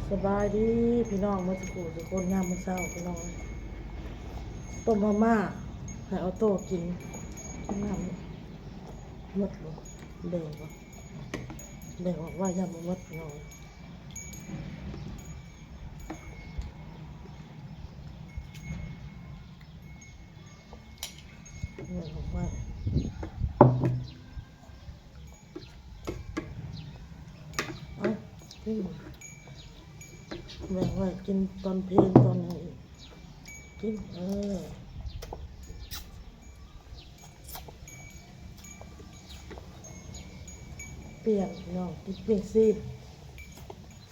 ສະບາຍດີພີ່ນ້ອງໝົດສູ່ຜູ້ສູ່ຄົນ ຍາມມື້ເຊົ້າພີ່ນ້ອງເອີຍ ຕົ້ມມາມ່າໃຫ້ອອໂຕ້ກິນ. ນ້ຳໝົດບໍ່? ແບ່ງບໍ່? ແບ່ງອອກໄວ້ ຢ້ານບໍ່ໝົດພີ່ນ້ອງເອີຍ. ແບ່ງອອກໄວ້ ເອົາ ກິນ ແບ່ງໄວ້ກິນຕອນເພນຕອນຫຍັງອີກ ກິນ ເອີ. ປ່ຽນພີ່ນ້ອງ ກິນປີ້ງຊີນ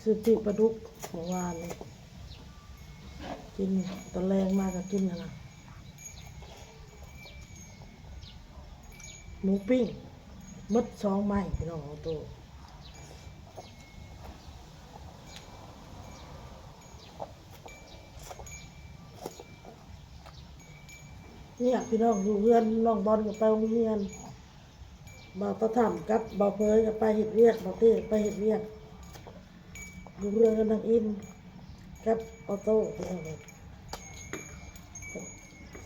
ຊື້ປີ້ງປາດຸກເມື່ອວານນີ້ ກິນຕອນແລງມາກໍກິນຫັ້ນນະ ໝູປີ້ງ ໝົດສອງໄມ້ພີ່ນ້ອງ ເອົາໂຕ ເນຍພີ່ນ້ອງ ຢູ່ເຮືອນນ້ອງບອນກໍໄປໂຮງຮຽນ ບ່າວຕາຖໍ້າກັບບ່າວເຜີຍກໍໄປເຮັດວຽກ ບ່າວເຕ້ໄປເຮັດວຽກ ຢູ່ເຮືອນກັບນາງອິນກັບອອໂຕ້ ພີ່ນ້ອງເອີຍ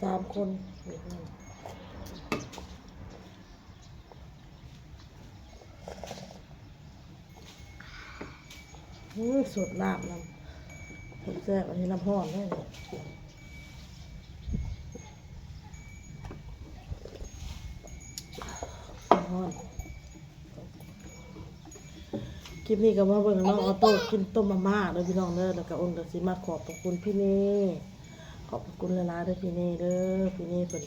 ສາມຄົນ. ອືມ ສົດນ້ຳນຳ ແຊບໆ ອັນນີ້ນ້ຳຮ້ອນເດ້ນີ້ ນ້ຳຮ້ອນ. ຄລິບນີ້ກໍມາເບິ່ງນ້ອງອອໂຕ້ກິນຕົ້ມມາມ່າເດີພີ່ນ້ອງເດີ ແລ້ວກໍໂອນກໍຊິມາຂອບພະຄຸນພີ່ເນ ຂອບພະຄຸນຫຼາຍໆເດີພີ່ເນເດີ ພີ່ເນເພິ່ນ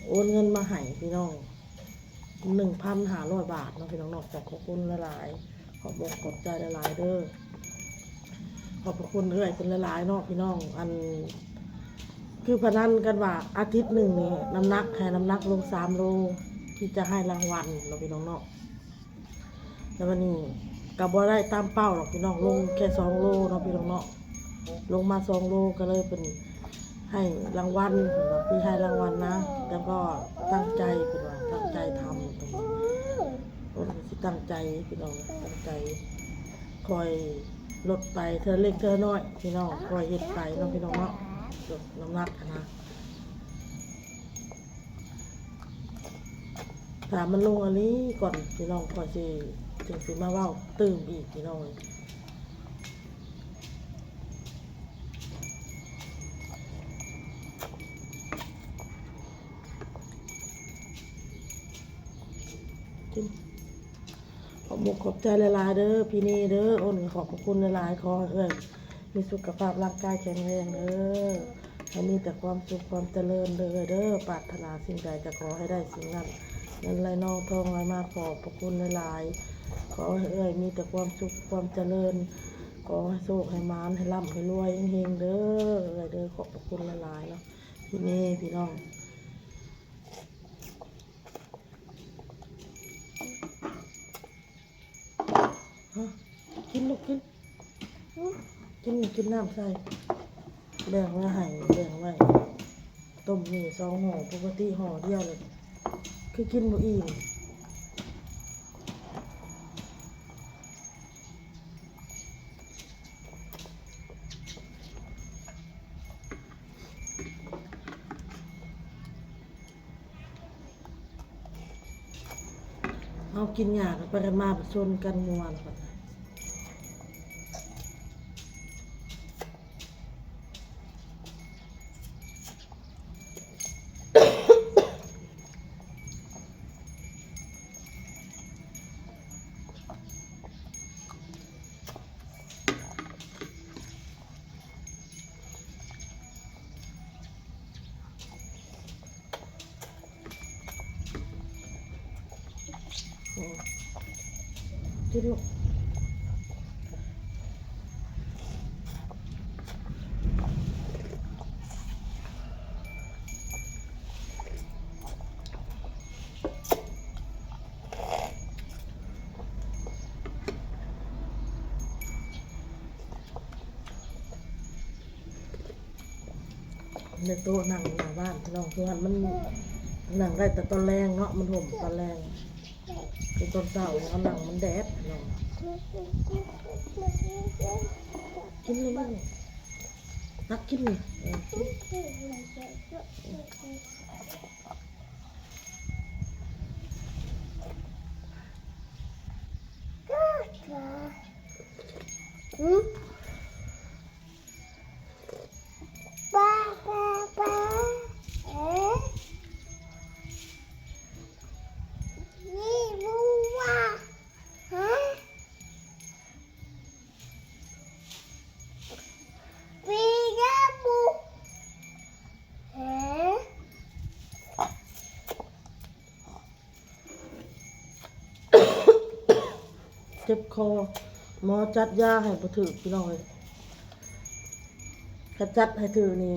ໂອນເງິນມາໃຫ້ພີ່ນ້ອງ ໜຶ່ງພັນຫ້າຮ້ອຍບາດເນາະພີ່ນ້ອງເນາະ ຂອບພະຄຸນຫຼາຍໆ ຂອບອົກຂອບໃຈຫຼາຍໆເດີ ຂອບພະຄຸນເອື້ອຍເພິ່ນຫຼາຍໆເນາະພີ່ນ້ອງ ອັນ ຄືພະນັນກັນວ່າອາທິດໜຶ່ງນີ້ ນ້ຳໜັກ ໃຫ້ນ້ຳໜັກລົງສາມໂລ ທີ່ຈະໃຫ້ລາງວັນເນາະພີ່ນ້ອງເນາະ ແລ້ວບັດນີ້ກໍບໍ່ໄດ້ຕາມເປົ້າດອກພີ່ນ້ອງ ລົງແຄ່ສອງໂລເນາະພີ່ນ້ອງເນາະ ລົງມາສອງໂລ ກໍເລີຍເປັນ ໃຫ້ລາງວັນ ເພິ່ນວ່າ ມີໃຫ້ລາງວັນນະ ແລ້ວກໍຕັ້ງໃຈ ເພິ່ນວ່າຕັ້ງໃຈທຳ ເພິ່ນວ່າ ເພິ່ນກໍຊິຕັ້ງໃຈພີ່ນ້ອງ ຕັ້ງໃຈ ຄ່ອຍລົດໄປເທື່ອເລັກເທື່ອນ້ອຍພີ່ນ້ອງ ຄ່ອຍເຮັດໄປເນາະພີ່ນ້ອງເນາະ ລົດນ້ຳໜັກຫັ້ນນະ ຖ້າມັນລົງອີ່ຫຼີກ່ອນພີ່ນ້ອງ ຂ້ອຍຊິ ຈຶ່ງຊິມາເວົ້າຕື່ມອີກພີ່ນ້ອງ. ຂອບອົກຂອບໃຈຫຼາຍໆເດີພີ່ເນເດີ ໂອນກໍຂອບພະຄຸນຫຼາຍໆ ຂໍໃຫ້ເອື້ອຍມີສຸຂະພາບຮ່າງກາຍແຂງແຮງເດີ ໃຫ້ມີແຕ່ຄວາມສຸກຄວາມຈະເລີນເດີເອື້ອຍເດີ ປາດຖະໜາສິ່ງໃດກໍຂໍໃຫ້ໄດ້ສິ່ງນັ້ນ ເງິນໄຫຼນອງທອງໄຫຼມາ ຂອບພະຄຸນຫຼາຍໆ ຂໍໃຫ້ເອື້ອຍມີແຕ່ຄວາມສຸກຄວາມຈະເລີນ ຂໍໃຫ້ໂຊກໃຫ້ໝານ ໃຫ້ລ່ຳໃຫ້ລວຍເຮັງໆເດີເອື້ອຍເດີ ຂອບພະຄຸນຫຼາຍໆເນາະ ພີ່ເນ ພີ່ນ້ອງ. ກິນລູກກິນ ກິນ ກິນນ້ຳໃສ່ ແບ່ງໄວ້ໃຫ້ ແບ່ງໄວ້ ຕົ້ມນີ້ສອງຫໍ່ ປົກກະຕິຫໍ່ດຽວແລ້ວ ຄືກິນບໍ່ອີ່ມ. ເຮົາກິນຫຍ້າກັນໄປກັນມາ ປະຊົນກັນມ່ວນ. ອືມ ກິນລູກ ໃນໂຕະນັ່ງໜ້າບ້ານພີ່ນ້ອງ ຄືວ່າມັນນັ່ງໄດ້ແຕ່ຕອນແລງເນາະ ມັນຮົ່ມຕອນແລງ. ເປັນຕອນເຊົ້າ ເອົານັ່ງມັນແດດເນາະ. ກິນເລີຍລູກ ຕັກກິນນີ້ ເອີ ກິນ. ເຈັບຄໍ ໝໍຈັດຢາໃຫ້ບໍ່ຖືກ ພີ່ນ້ອງເອີຍ. ຄັນຈັດໃຫ້ຖືກນີ້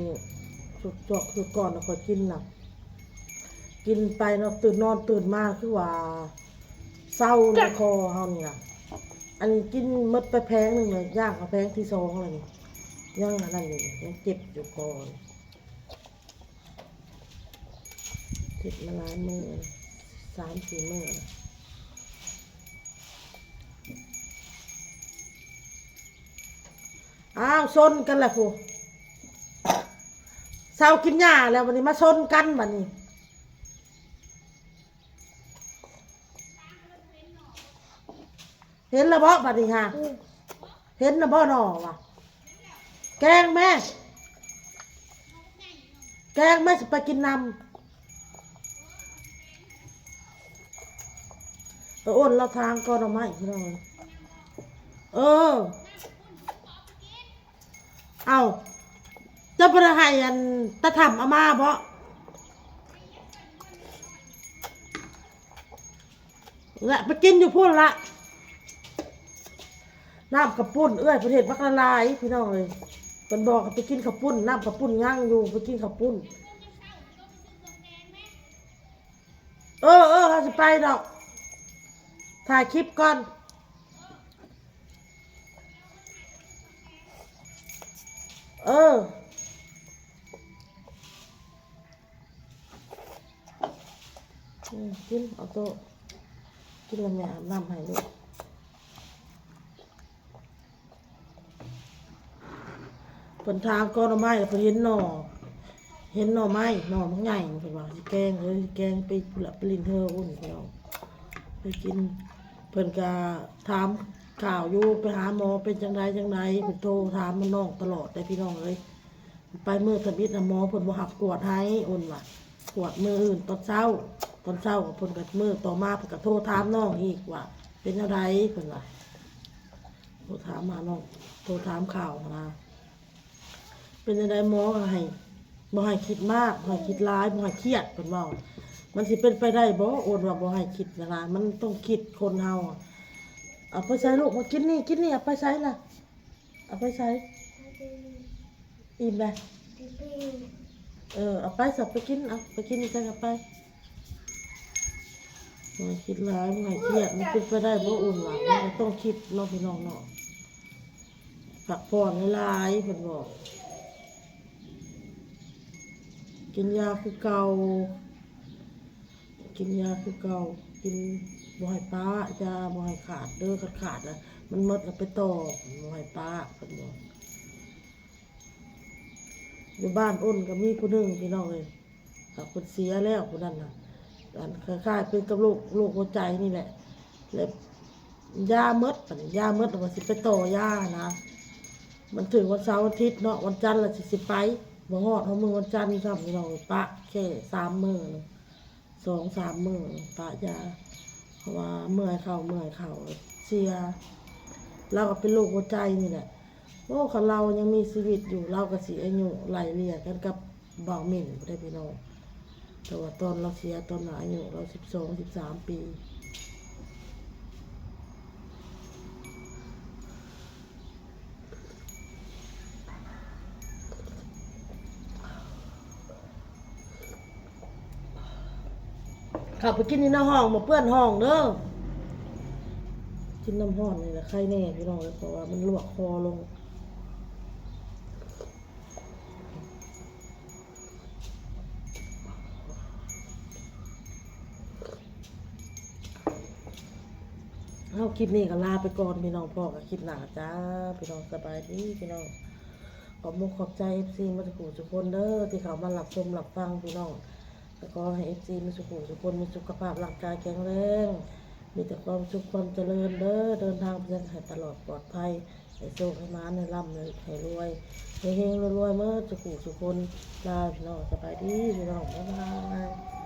ສຸດຈອກສຸດກ່ອນນະ ຂ້ອຍກິນນະ ກິນໄປເນາະ ຕື່ນນອນຕື່ນມາຄືວ່າເຊົາໃນຄໍເຮົານີ້ນະ. ອັນນີ້ກິນໝົດໄປແຜງໜຶ່ງແລ້ວ ຍ່າງເຂົ້າແຜງທີສອງແລ້ວນີ້ ຍັງອັນນັ້ນຢູ່ ຍັງເຈັບຢູ່ຄໍ. ເຈັບມາຫຼາຍມື້ ສາມສີ່ມື້. ອ້າວ ຊົນກັນແລ້ວພຸ້ນ ເຊົາກິນຫຍ້າແລ້ວ ບັດນີ້ມາຊົນກັນບັດນີ້. ເຫັນແລ້ວບໍ່ບັດນີ້ຫາ? ເຫັນແລ້ວບໍ່ໜໍ່ວ່າ ແກງແມ້ ແກງແມ້ ຊິໄປກິນນຳ. ເອີ ໂອນລາວທາງກໍໜໍ່ໄມ້ ພີ່ນ້ອງເອີຍ. ເອີ ເອົ້າ ເຈົ້າບໍ່ໄດ້ໃຫ້ອັນຕາຖຳເອົາມາບໍ? ລະໄປກິນຢູ່ພຸ້ນລະ ນ້ຳກະປຸ້ນ ເອື້ອຍເພິ່ນເຮັດບັກຫຼາຍໆ ພີ່ນ້ອງເອີຍ. ເພິ່ນບອກໃຫ້ໄປກິນເຂົ້າປຸ້ນ ນ້ຳກະປຸ້ນຍັງຢູ່ ໄປກິນເຂົ້າປຸ້ນ. ເອີ ເອີ ເຮົາຊິໄປດອກ ຖ່າຍຄລິບກ່ອນ. ເອີ ກິນ ເອົາໂຕະ ກິນແລ້ວແມ່ອາບນ້ຳໃຫ້ລູກ. ເພິ່ນຖາງກໍໜໍ່ໄມ້ ເພິ່ນເຫັນໜໍ່ ເຫັນໜໍ່ໄມ້ ໜໍ່ບັກໃຫຍ່ ເພິ່ນວ່າຊິແກງ ເອີ ຊິແກງໄປພຸ້ນລະ ໄປຫຼິ້ນເຮືອພຸ້ນ ພີ່ນ້ອງ ໄປກິນ. ເພິ່ນກະຖາມຂ່າວຢູ່ ໄປຫາໝໍເປັນຈັ່ງໃດຈັ່ງໃດ ເພິ່ນໂທຖາມນ້ອງຕະຫຼອດເດ້ ພີ່ນ້ອງເອີຍ. ໄປມື້ທຳອິດນະ ໝໍເພິ່ນບໍ່ຮັບກວດໃຫ້ ໂອນວ່າ ກວດມື້ອື່ນຕອນເຊົ້າ ຕອນເຊົ້າ ເພິ່ນກໍມື້ຕໍ່ມາ ເພິ່ນກໍໂທຖາມນ້ອງອີກວ່າ ເປັນແນວໃດ ເພິ່ນວ່າ ໂທຖາມຫານ້ອງ ໂທຖາມຂ່າວຫັ້ນນະ. ເປັນຈັ່ງໃດ ໝໍກໍໃຫ້ ບໍ່ໃຫ້ຄິດມາກ ບໍ່ໃຫ້ຄິດຫຼາຍ ບໍ່ໃຫ້ຄຽດ ເພິ່ນເວົ້າ. ມັນຊິເປັນໄປໄດ້ບໍ່ ໂອນວ່າບໍ່ໃຫ້ຄິດຫຼາຍ ມັນຕ້ອງຄິດ ຄົນເຮົາ. ເອົາໄປໃສລູກ ມາກິນນີ້ ກິນນີ້ ເອົາໄປໃສລະ ເອົາໄປໃສ? ອີ່ມແລ້ວ? ເອີ ເອົາໄປຊະ ໄປກິນ ເອົາໄປກິນໃສ່ກັບໄປ. ບໍ່ໃຫ້ຄິດຫຼາຍ ບໍ່ໃຫ້ຄຽດ ມັນເປັນໄປໄດ້ບໍ່ ໂອນວ່າ ມັນກໍຕ້ອງຄິດເນາະ ພີ່ນ້ອງເນາະ. ພັກຜ່ອນຫຼາຍໆ ເພິ່ນບອກ. ກິນຢາຄືເກົ່າ ກິນຢາຄືເກົ່າ ກິນ ບໍ່ໃຫ້ປະຢາ ບໍ່ໃຫ້ຂາດເດີ ຄັນຂາດລະ ມັນໝົດລະໄປຕໍ່ ບໍ່ໃຫ້ປະ ເພິ່ນບອກ. ຢູ່ບ້ານໂອນກໍມີຜູ້ໜຶ່ງ ພີ່ນ້ອງເອີຍ ຫາກເພິ່ນເສຍແລ້ວຜູ້ນັ້ນນະ ອັນຄ້າຍໆເປັນກັບໂລກ ໂລກຫົວໃຈນີ້ແຫຼະ ແລ້ວຢາໝົດ ບັດນີ້ຢາໝົດແລ້ວວ່າຊິໄປຕໍ່ຢານະ. ມັນເຖິງວັນເສົາວັນອາທິດເນາະ ວັນຈັນລະຊິ ຊິໄປ ບໍ່ຮອດຮອດມື້ວັນຈັນຊ້ຳ ພີ່ນ້ອງເອີຍ ປະແຄ່ສາມມື້ ສອງສາມມື້ປະຢາ ເພາະວ່າເມື່ອຍເຂົ່າ ເມື່ອຍເຂົ່າ ເສຍ. ລາວກໍເປັນໂລກຫົວໃຈນີ້ແຫຼະ. ໂອ້ ຄັນລາວຍັງມີຊີວິດຢູ່ ລາວກໍຊິອາຍຸໄລ່ເລ່ຍກັນກັບບ່າວເໝັ້ນພຸ້ນເດ້ພີ່ນ້ອງ. ແຕ່ວ່າຕອນລາວເສຍ ຕອນລາວອາຍຸລາວສິບສອງ ສິບສາມປີ. ເຂົ້າໄປກິນຢູ່ໃນຫ້ອງ ບໍ່ເປື້ອນຫ້ອງເດີ. ກິນນ້ຳຮ້ອນນີ້ລະໄຄແນ່ພີ່ນ້ອງເອີຍ ເພາະວ່າມັນລວກຄໍລົງ. ເ ຄລິບນີ້ກໍລາໄປກ່ອນພີ່ນ້ອງ ພໍ້ກັນຄລິບໜ້າຈ້າ ພີ່ນ້ອງ ສະບາຍດີພີ່ນ້ອງ. ຂອບມຸກຂອບໃຈເອັຟຊີໝົດທຸກຜູ້ທຸກຄົນເດີ ທີ່ເຂົ້າມາຮັບຊົມຮັບຟັງພີ່ນ້ອງ ກໍຂໍໃຫ້ເອັຟຊີໝົດທຸກຜູ້ທຸກຄົນມີສຸຂະພາບຮ່າງກາຍແຂງແຮງ ມີແຕ່ຄວາມສຸກຄວາມຈະເລີນເດີ ເດີນທາງໄປໃສໃຫ້ຕະຫຼອດປອດໄພ ໃຫ້ໂຊກໃຫ້ໝານ ໃຫ້ລ່ຳໃຫ້ລວຍ ໃຫ້ເຮັງລວຍໆໝົດທຸກຜູ້ທຸກຄົນ. ລາພີ່ນ້ອງ ສະບາຍດີພີ່ນ້ອງ ບາຍບາຍ.